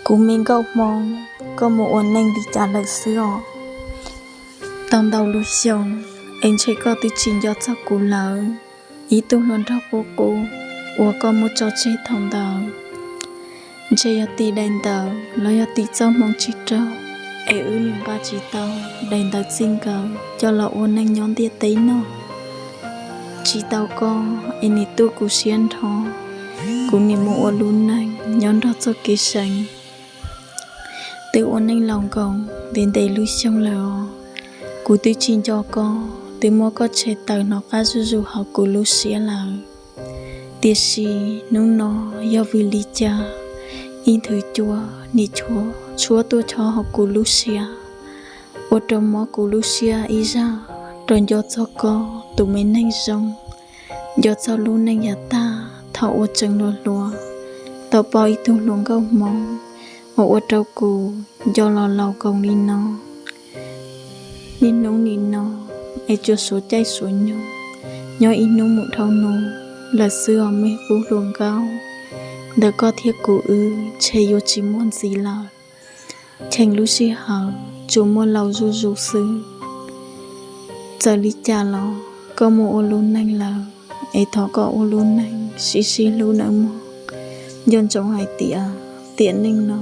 Kuv me nkauj hmoob, koj mus ua neej li cas lawm xwb os? Tau ntau lub xyoo es ntshe koj twb tsis nco txog kuv lawm. Ib tug hluas nraug qub qub uas koj muab tso tseg thaum ntawd, ntshe yog tim daim ntawv los yog tim txoj hmoo tsis raug, es wb niaj nqa tsis tau daim ntawv txij nkawm coj los ua neej nyob ntiaj teb no. Tsis tau koj es niaj tuaj kuv siab nrho, kuv niaj mus ua lub neej nyob nrog txoj kev seev. Twb ua neej laus nkoos ntev ntev lub xyoo lawm os, kuv twb tsis nco koj, twb muab koj tshem tawm hnov qab zuj zus hauv kuv lub siab lawm. Tiam sis hnub no yog vim li cas ib nthwv cua niaj tshuab tuaj chob hauv kuv lub siab, ua rau mob kuv lub siab ib zaj rau nco txog koj tus me neeg zoo, nco txog lub neej yav tag thaum ua tseem hluas hluas, tau paub ib tug hluas nkauj hmoob uas ua rau kuv nco los laus nkoos li no. Niaj hnub nim no es tsuas suav caij suav nyoog, nyob ib hnub mus dhau hnub lawm xwb os me qub hluas nkauj. Ntawm koj thiab kuv wb ntshe yuav tsis muaj ntxiv lawm. Cheem lub sij hawm tsuas muaj laus zuj zus xwb. Txawm li cas los koj mus ua lub neej lawm, es thov koj ua lub neej sib sib hlub nawb mog. Nco ntsoov hais tias tiam neej no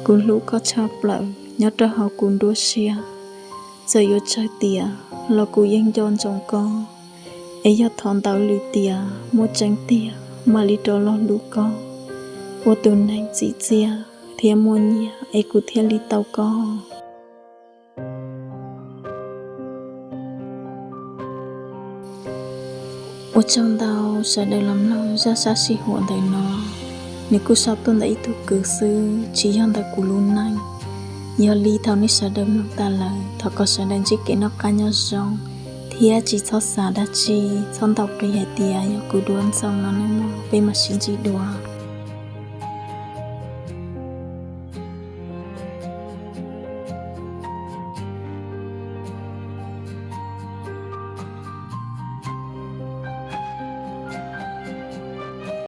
kuv hlub koj tshaj plaws nyob rau hauv kuv nruab siab. Txawm yuav tsawg tiam los kuv yeej nco ntsoov koj, es yog thov ntawd lwm tiam muaj tseeb tiag mam li rov los hlub koj, ua tus neeg txim txiaj thiab muaj nyiaj es kuv thiaj li tau koj. Ua tsaug ntau sawv daws los mloog zaj sab sij huam ntawm no. Nws kuj sau tuaj ntawm ib tug kwv xwb, tsis yog ntawm kuv lub neej. Yog li thaum nej sawv daws mloog tas lawm, thov kom sawv daws ntsib kev noj qab nyob zoo, thiab tsis txhob xav dab tsi, txhob ntau qis hais tias yog kuv duab ntxoo no nawb mog. Peb mam sib ntsib dua.